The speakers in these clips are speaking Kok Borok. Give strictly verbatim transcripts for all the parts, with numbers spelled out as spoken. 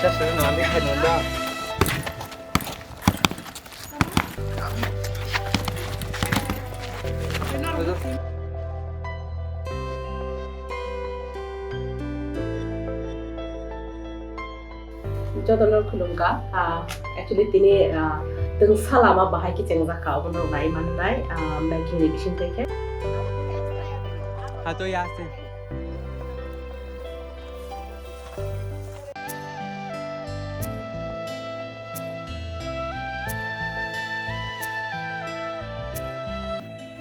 Jotono khulumkha. Ah, actually, tini, ah, tungsa lama bahai khe chengjak kha, obono nai mannai, ah, making ni bising tei khe. Hato ya se.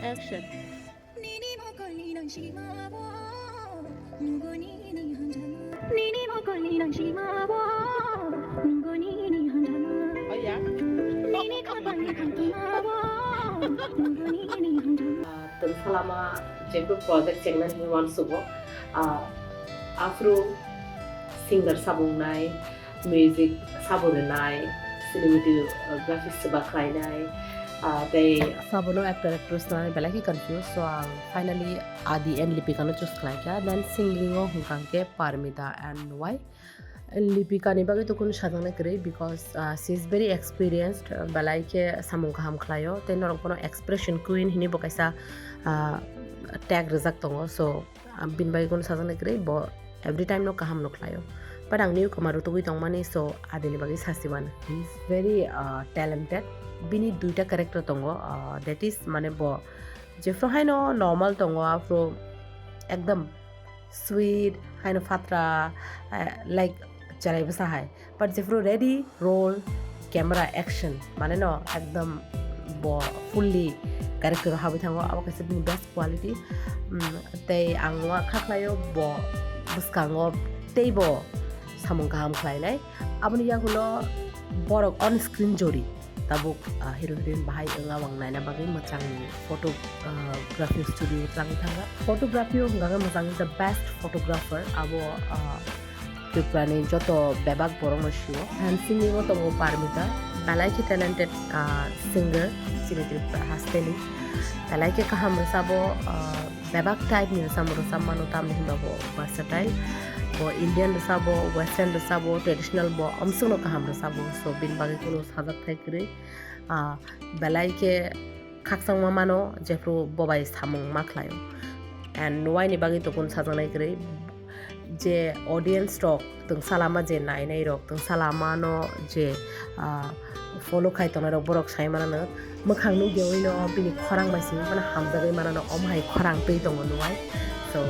Action. Tungsa lama jephru project chengnani hinwi uansugo, ah, aphuru singer sabo wngnai, music sabo rwnai, cinematography swba khlainai, ah, tei sabono actor actress nai belai khe confuse. So ang finally Adi and Lipika no choose khlaikha. Then singing o hwnkha khe Parmita and Nwai. Lipika ni bagwi to kunu sajaknai kwrwi because, ah, she is very experienced, ah, belai khe samung kaham khlaio, tei norok bono expression queen hinwi bo kaisa, ah, tag rwjak tongo. So, ah, bini bagwi kunu sajaknai kwrwi, bo every time no kaham no khlaio. But ang newcomer rutugwi tongmani, so Adi ni bagwi sasi mano. He is very, ah, talented. Bini duita character tongo, ah, that is, mane, bo jephru haino normal tongo, aphuru ekdom sweet, haino phatra, eh, like, cherai bwsa hai. But jephru ready, roll, camera, action, mane no ekdom bo fully character o habwi thango, abo kaisa bini best quality. Mm, tei ang uansukha khlaio bo bwskango teibo samung kaham khlainai. Aboni yagulo borok on screen jori. Tabuk, ah, hero heroine bahai wngya, ang naina bagwi mwchangni photo, ah, graphy studio o twlangwi thangkha. Photography o hwnkha khe mwchangni the best photographer, abo, ah, Tripura ni joto bebak borok no sio. And singing o tongo Parmita, belai khe talented, ah, singer, chini Tripura hasteni. Belai khe kaham rwchabo, ah, bebak type ni rwchapmung rwchap mano, tamni hwnba bo versatile. Bo Indian rwchabo, western rwchabo, traditional bo amswkno kaham rwchabo. So bini bagwi kunu sajak thai kwrwi, ah, belai khe khakchangma mano, jephru bo bai samung ma khlaio. And Nwai ni bagwi to kunu sajaknai kwrwi, je audience rok, tungsa lama je nainai rok, tungsa lama no je, ah, follow khai tongnai rok, borok sai mano mwkhang nukya ui no bini khorang bai simi phano hamjagwi mano, omo hai khorang twi tongo Nwai. So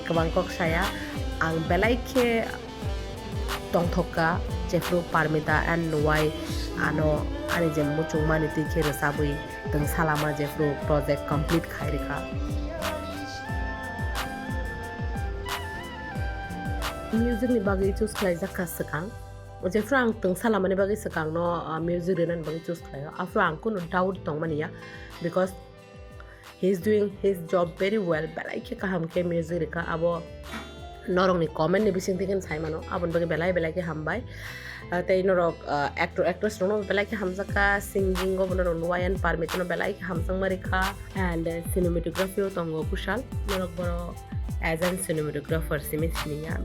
kwbang kok saya, ang belai khe tongthokka, jephru Parmita and Nwai ano ani je muchungmani twi khe rwchabwi tungsa lama jephru project complete khai rwkha. Music ni bagwi choose khlaijak kha swkang, jephru ang tungsa lamani bagwi swkangno, ah, music rwnani bagwi choose khlaio, aphuru ang kunu doubt tongmani ya, because he is doing his job very well, belai khe kaham khe music rwkha, abo norokni comment ni bising theke sai mano, aboni bagwi belai belai khe hambai. Ah, tei norok, ah, actor actress rokno belai khe hamjakha, singing o bo norok Nwai and Parmita no belai khe hamjakma rwkha, and, eh, cinematography o tongo Kushal, norok bono as an cinematographer simi siniya,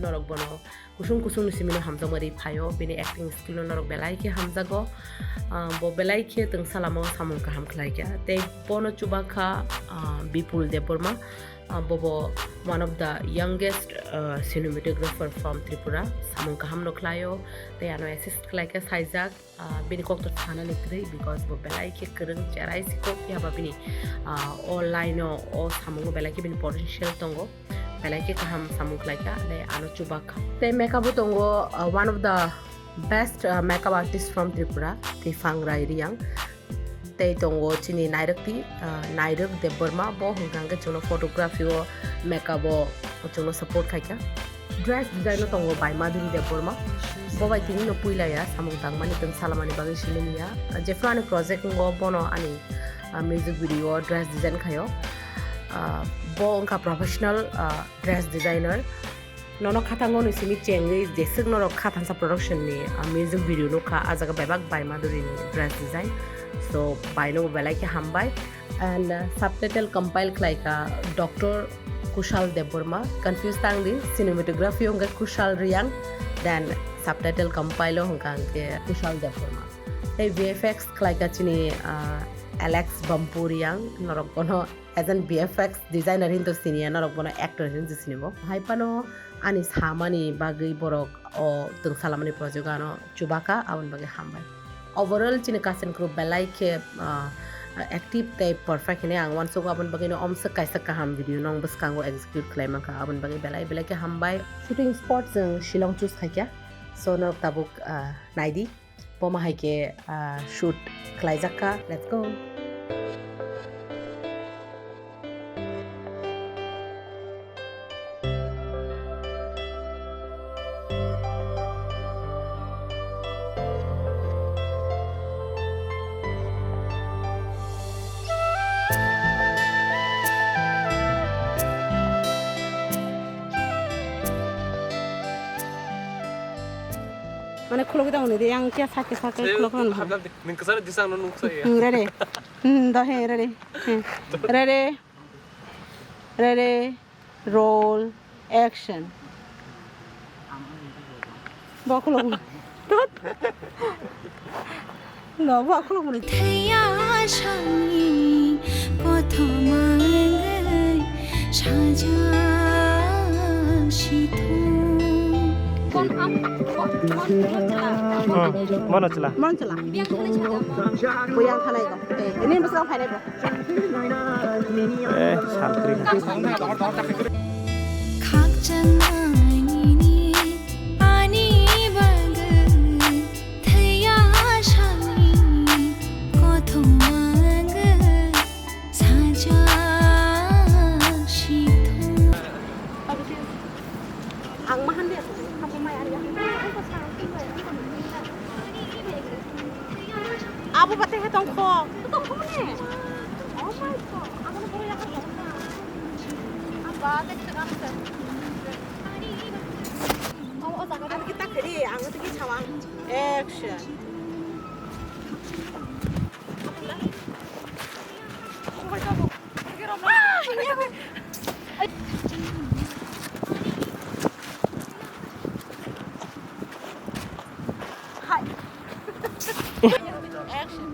norok bono kusung kusung ni simi no hamjakma rwi phaio, bini acting skill no norok belai khe hamjago. Ah, bo belai khe tungsa lama o samung kaham khlai kha. Tei bono chubakha, ah, Bipul Debbarma, ah, bobo one of the youngest, ah, cinematographer from Tripura, samung kaham no khlaio, tei ano assist khlai kha saijak. Ah, bini kok to sanani kwrwi, because bo belai khe kwrwng cherai sikok, phiya ba bini, ah, o line o, o samungo belai khe bini potential tongo, belai khe kaham samung khlai kha, tei ano chubak kha. Tei makeup o tongo, ah, one of the best, ah, makeup artist from Tripura, Twiphang Rai Reang. Tei tongo chini Nairwkti, ah, Nairwk Debbarma, bo hwnkha hwnkhe chwngno photography o, makeup o chwngno support khai kha. Dress design o tongo bai Madhuri Debbarma. Bo bai tini no puila ya samung tangmani, tong salamani bagwi simi ya. Jephru ani project wngo, bono ani, ah, music video o dress design khaio. Ah, bo wngkha professional, ah, dress designer. Nono khatango ni simi chengwi jeswk norok Khathansa Production ni, ah, music video nukha, ah jaga bebak bai Madhuri ni dress design. So, bai no belai khe hambai. And, uh, subtitle compile khlai kha Doctor Kushal Debbarma, confuse tang di, cinematography wngkha Kushal Reang, then Subtitle compile o hwnkha hwnkhe Kushal Debbarma. Tei V F X khlaika chini, ah, Alex Bampuriang, norok bono as an V F X designer hinto siniya, norok bono actor hinto sinibo. Hai phano ani samani bagwi borok o twngsalamani project ano chubaka, aboni bagwi hambai. Overall chini Kasen group belai khe, ah, active tei perfect hinwi ang uansugo, aboni bagwino omswk kaisa kaham video nong bwskango execute khlai mankha, aboni bagwi belai belai khe hambai. Shooting spot chwng Shillong choose khaikha, so norok tabuk, ah, naidi. Boma hai khe, ah, shoot khlaijak kha. Let's go. Mane khulugwi tongni de, yang khe sake sake khuluk mano. Nung kwcharo disa ang nung kwchaya. Hmm, ready. Hmm, do he, ready. Hmm. Ready. Ready. Roll. Action. Bo khuluk. No, bo khuluk mani. Thaya sani kothoma sajak sithung. Mono chwla. Mono chwla. Buyang thanai ko. Eh, ini besar phainai bo. Eh, santri. Khakchangnaini ani bagwi thaya sani kothoma sajak sithung. Ang mahan dia. Abo bate he tongkho. Tongkho ne. Oh my God. Abo no boro yakar tongkho. Abo bate kita kan se. Oh, oh, jaga kita kiri, ang itu kita sawang. Action. Oh my God. Hi. Action.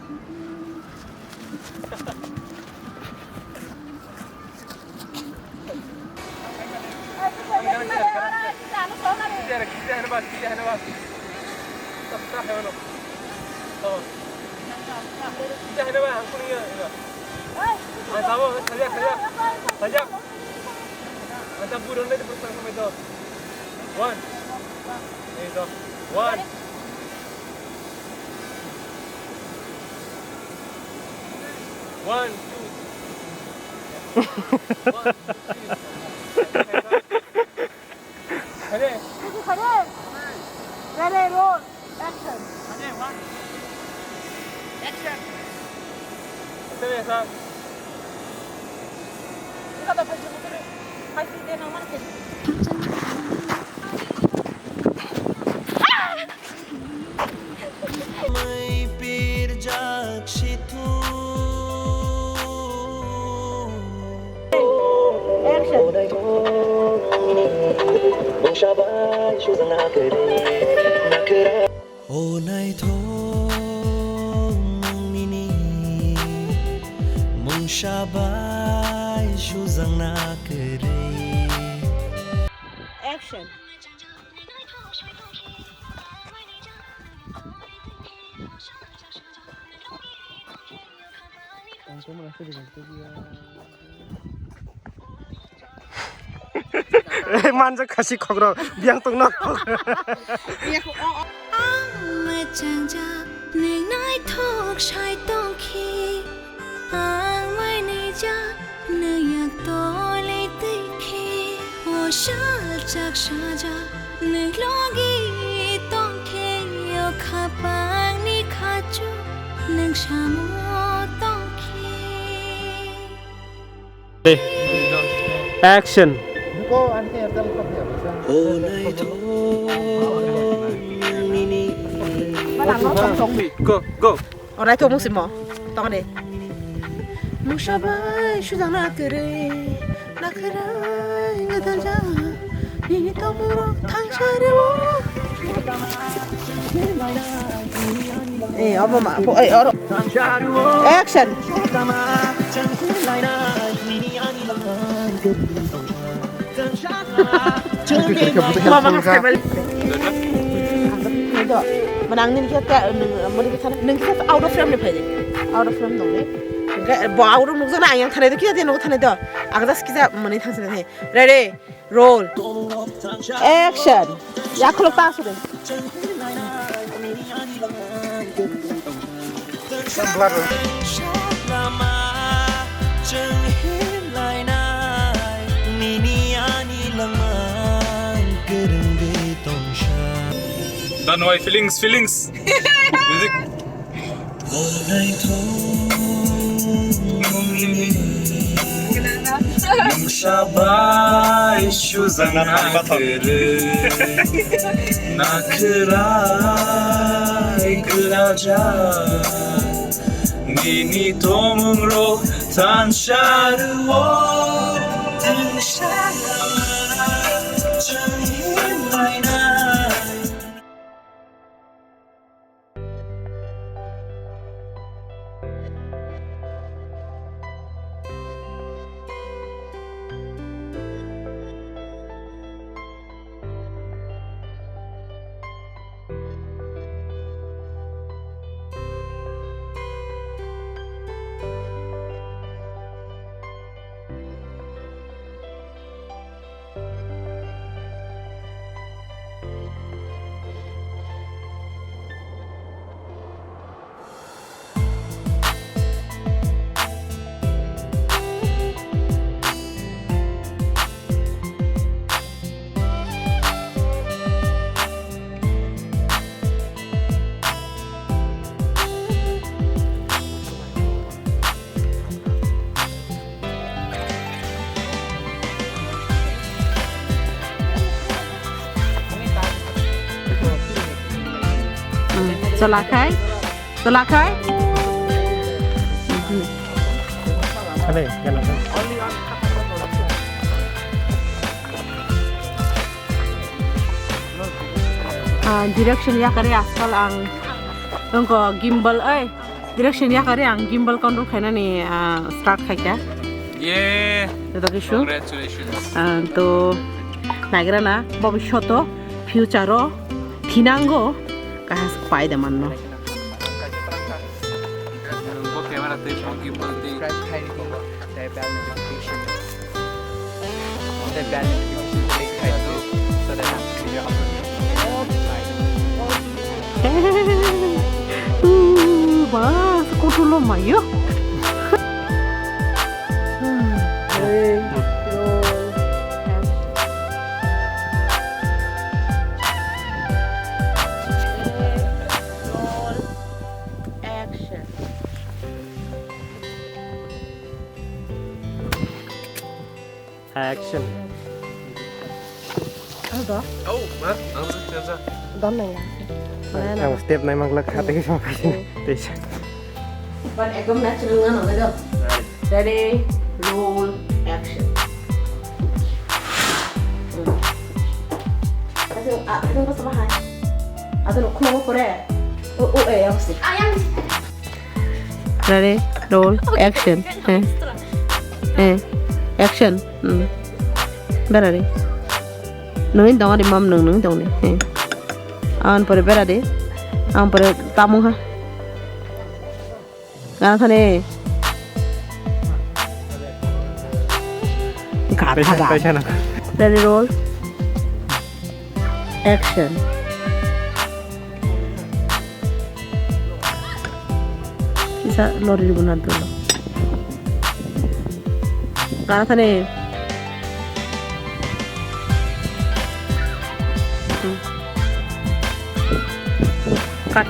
Ang tabo, sajak, sajak. Sajak. Ang tabo, burung na itu pertama itu. One. Itu. One. One, two. One, two, three. Ready? Ready, roll. Action. Ready, one. Action. Ito, ito. Ikaw daw, pwede mo tuloy. Pwede din ang market. Mai pirjak situ. Action. Mungsa bai sujang na kere, na kere. O naithok nini mungsa bai sujang na kere. Action. Eh, manjak khasi khokro, biang tongno. Ang mechangjak, neng naithok sai tongkhe. Ang mai nijak, nung yak tole twi khe. O salchak sajak, nung logi tongkhe. O khapangni khachu, nung samo tongkhe. Action. Go, go. Orai to musimo. Tong de. Mungsa bai sujang na kere, na kere, gadal ja. Nini tomorok thangsareo. Eh, obo ma, bo, eh, oro. Action. Mama nang khaibal. Manang nini khe ta, nini khe out of frame ni phaidi. Out of frame dong ni. Bo out of nukjana ayang thanai do kiya dia nugo thanai do. Agdas kisa mani thangsana. Ready? Roll. Action. Yakhulok ta asuri. Don't know why feelings, feelings. Music. Sabai suzang nakere, nakrai keraja, nini tomung ro tan sharu o, tan sharu o. Chwla khai, chwla khai. Ale, gana. Ah, direction yakari askal ang tongko gimbal, oi. Direction yakari ang gimbal control khainani, ah, start khaikha. Ye. Joto kisu. Congratulations. Ah, to nagrana bobishoto future o thinango kahas paida manno. Bo camera tei bo gimbal tei. Tei bell notification. Tei bell notification click khai di, so that ang video upload. Ooh, bas, kutulo mayo. Action. Action. Ano to? Oh, ma, ano to, ano to? Don na ya. Ang step nai mang lak khate ke sama kasi. Teisa. But ekdom natural na no do. Ready, roll, action. Ato, ato ko sama hai. Ato no khuma ko kore. O, o, eh, yang si. Ready, roll, action. Eh. Eh. Action. Hmm. Berari. Nungin dong di mam nung nung dong di. Eh. Ang pore berari. Ang pore tamung ha. Gana thani. Gatha ga. Ready, roll. Action. Kisa lori ribo na dolo. Gana thani. Cut.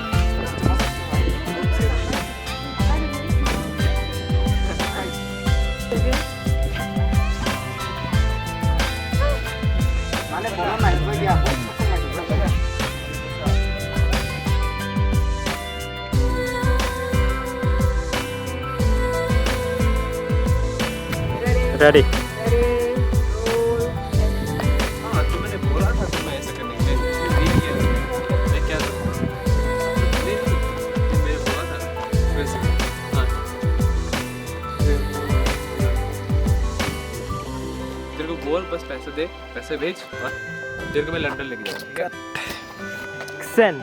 Ready. बोल बस पैसे दे, पैसे भेज और तेरे को मैं लंदन लेके जाऊंगा, ठीक है? Action.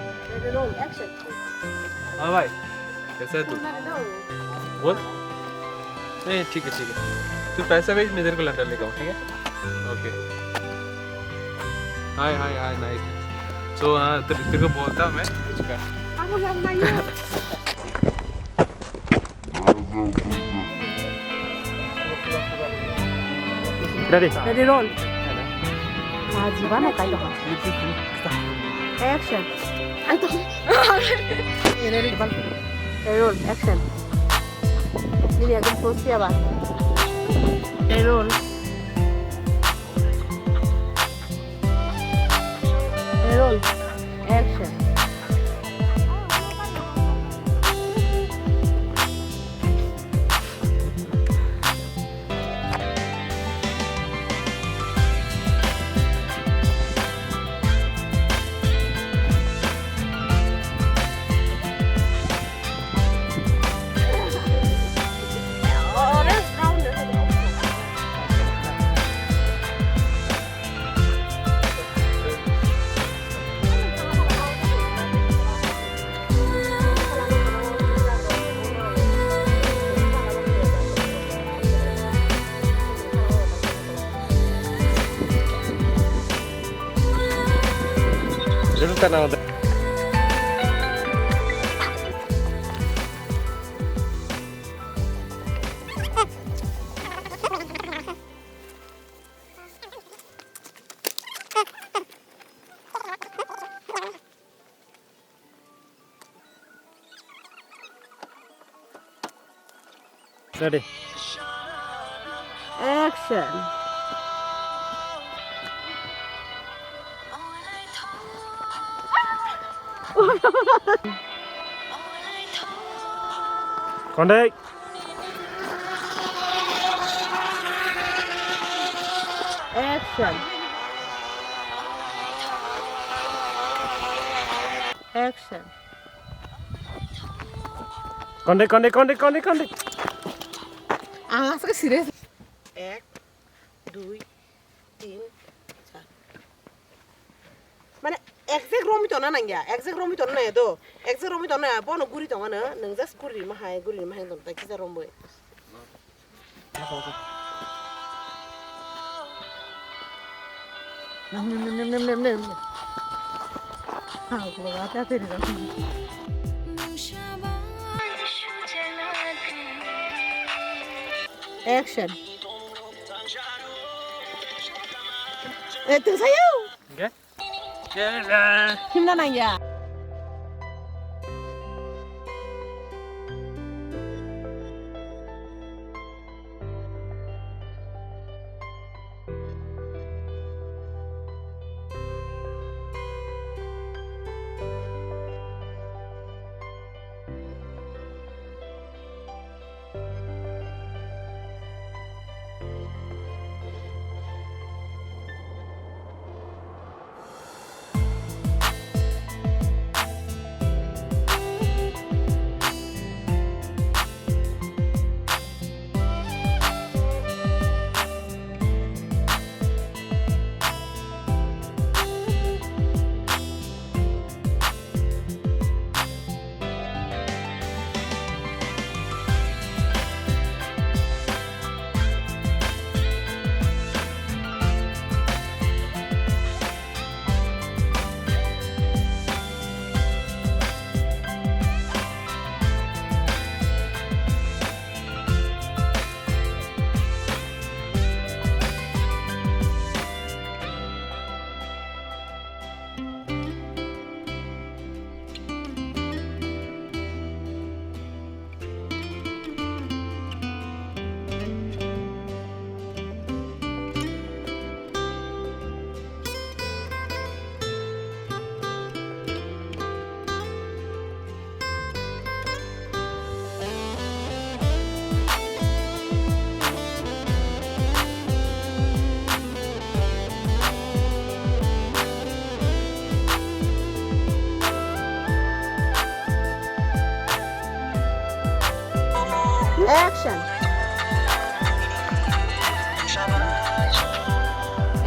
Roll, action. हाँ भाई, कैसा है तू? बोल। नहीं, ठीक है, ठीक है। तू पैसा भेज, मैं तेरे को लंदन लेके आऊँ, ठीक है? ओके। हाय, हाय, हाय, नाइस। सो, हाँ, तेरे, तेरे को बोलता मैं कुछ कर। Ready? Ready, roll. Action. Roll, action. Nini ekdom close ya ba. Roll. Roll. Action. Ready. Action. Kondai. Action. Action. Kondai, kondai, kondai, kondai, kondai. Ang asal serious. Ek, dui, tin, char. Mane exact romwi tongna nangya, exact romwi tongna nangya do, exact romwi tongna nangya, bono guri tongmano, nwng just guri rima hai, guri rima hai tong, tai kisa romwi. Action. Eh, tungsayo. Himna nangya.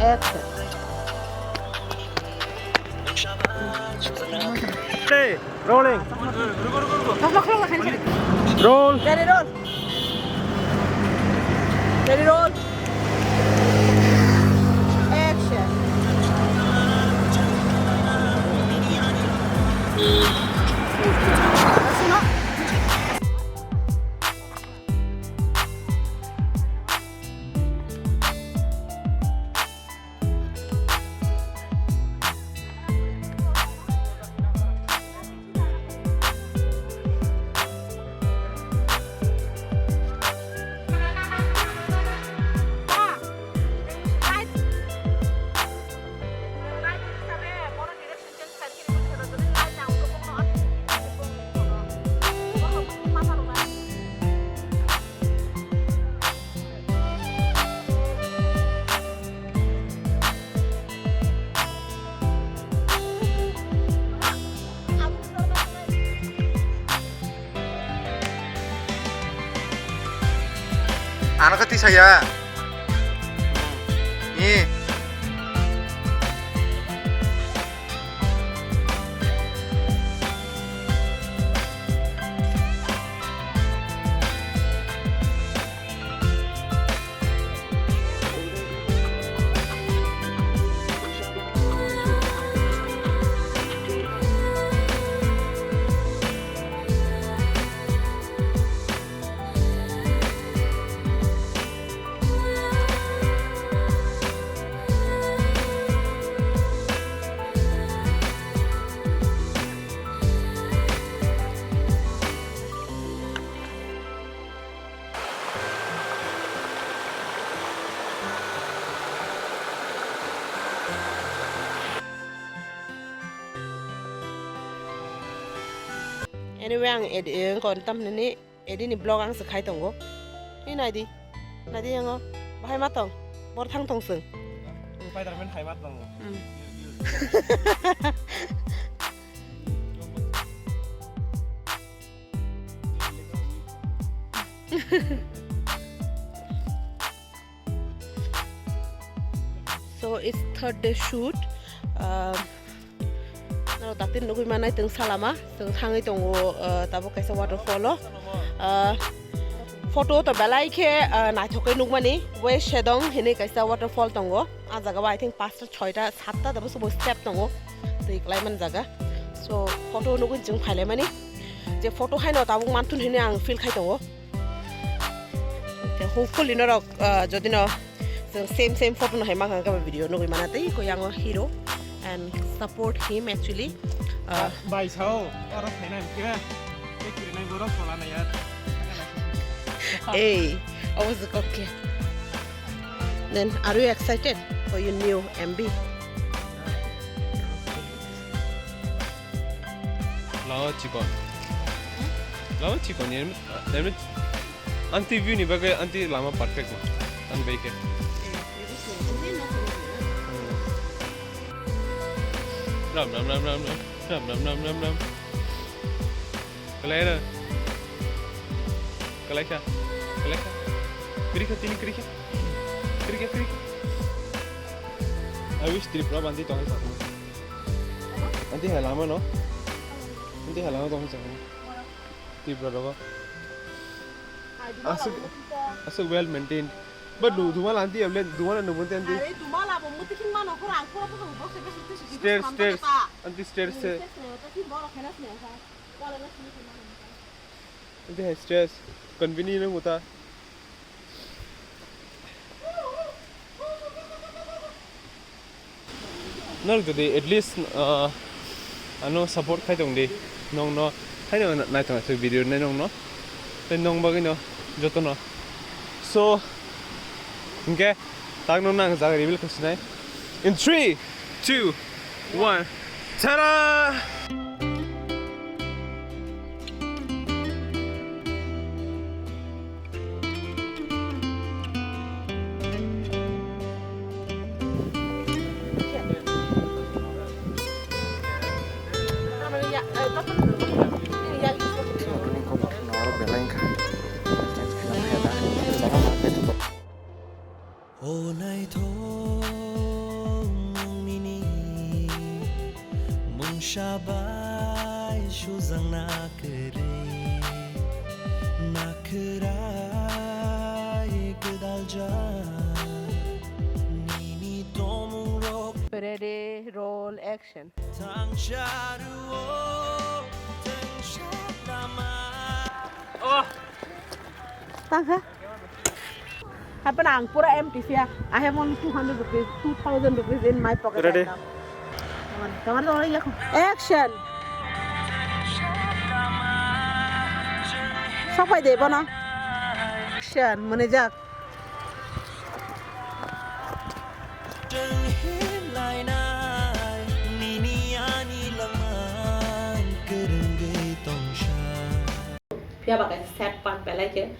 Action. Hey, rolling. Roll. Ready, roll. Ready, roll. Action. Ano khe tisaya. Ni. Anyway, ang ed-, eh, kon tam nini edini vlog ang se khai tongo. Ni naidi, naidi yango, bahai ma tong, bor thang tong sung. Spiderman hai ma tongo. Hmm. So it's third day shoot. Uh, no, dakti nugui manai tong salama, tong thangui tongo, uh, tabuk kaisa waterfall o. Uh, photo to belai khe, uh, naithok khe nukmani, West Shedong hinui kaisa waterfall tongo. A jaga o I think pasta, choita, satta da busu bo step tongo. Twi klai man jaga. So photo nugui chwng phailai mani. Je photo haino tabuk manthun hinui ang feel khai tongo. Te hopefully norok, uh, jodi no chwng same same photo no hai mankha khe video nugui mana tei ko yango hero and support him actually. Uh, Bai sao, oro phaina hwnkhe, tei kirinai borok phola nai ya. Ei, obo se kok khe. Then, are you excited for your new M B? Lao chikon. Lao chikon, em, em, anti view ni bagwi anti lama perfect ma. Tan bai khe. Ram, ram, ram, ram, ram. Ram, ram, ram, ram, ram. Kalai ra. Kalai kha. Kalai kha. Kiri kha, tini kiri kha. Kiri kha, kiri kha. I wish Tripura bandi tong hai sakno. Anti hai lama no. Anti hai lama tong hai sakno. Tripura rogo. Aswk, aswk well maintained. But du-, dumal anti emle, dumal anu bunte anti. Are dumal abo muti kin mano khorang khorang khorang box se besi besi. Stairs, stairs. Anti stairs se. Stairs ne, ta kin boro khena sne kha. Wala na sne kha. Anti hai stairs. Convenient nang uta. Norok jodi at least, ah, ano support khai tong di, nongno haino naithok naithok video nai nongno, tei nong bagwino jotono. So, hinkhe tak nongno ang jaga reveal khasinai. In three, two, one, ta-da! O naithok. Shabai sujang nakere, nakrai kedalja, nini tomung rok. Ready, roll, action. Tangcharuo, tangchalama. Oh. Tangkha. Happen ang pura empty siya. I have only two hundred rupees, two thousand rupees in my pocket. Ready? Right now. Come on, come on, come on, yeah. Action. Sapai de bono. Action, mane jak. Phiya ba kaisa sad part belai khe,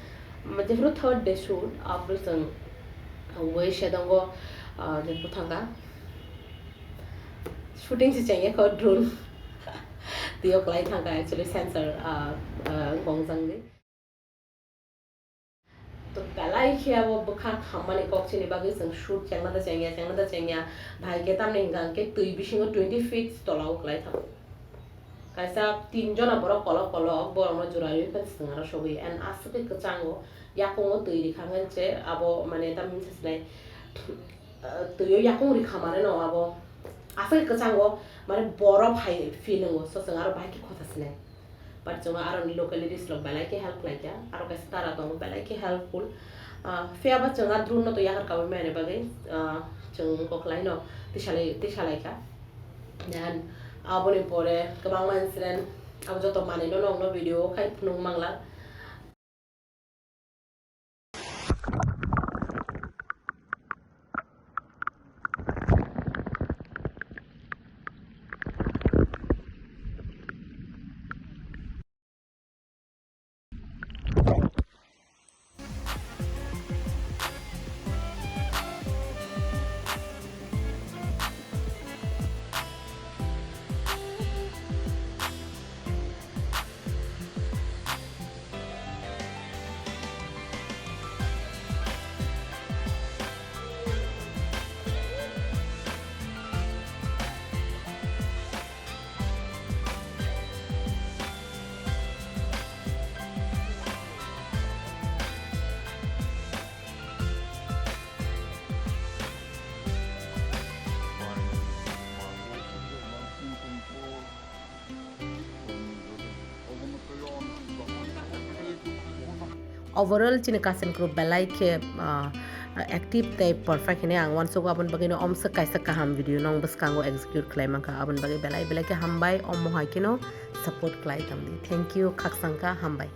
jephru third day shoot, aphuru chwng wngwi sedongo, ah, jephru thangkha. Shooting se chengya kho drone. Twiyo kwlai thangkha actually sensor, ah, ah, gongjangdi. To belai khe abo bwkha khammani kok chini bagwi chwng shoot chengna da chengya, chengna da chengya. Bhai khe tamni hwnkha hwnkhe twi bisingo twenty feet tola o kwlai thango. Kaisa tin jona borok kolok kolok, borokno jora rwi khe chwng aro sogwi. And aswk khe kwchango, yakungo twi rikha hwnkhe abo mane tamni sasinai, ah, twi o yakung rikha mane no abo aswk khe kwchango, mane borok hai feel wngo, so chwng aro bahai khe khota sinai. But chwng aroni localities rok belai khe help khlaikha, aro kaisa tara tongo belai khe helpful. Ah, phiya ba chwng a drone no to yakar kaui mani bagwi, ah, chwng koklai no tisalai, tisalaikha. Then aboni pore kwbangma incident, abo joto manwi no nokno video o khai phunuk mangla. Overall, chini Kasen group belai khe, ah, active tei perfect hinwi ang uansugo, aboni bagwino omswk kaisa kaham video no bwskango execute khlai mankha, aboni bagwi belai belai khe hambai, omo hai kheno support khlai tongdi. Thank you, khakchangkha, hambai.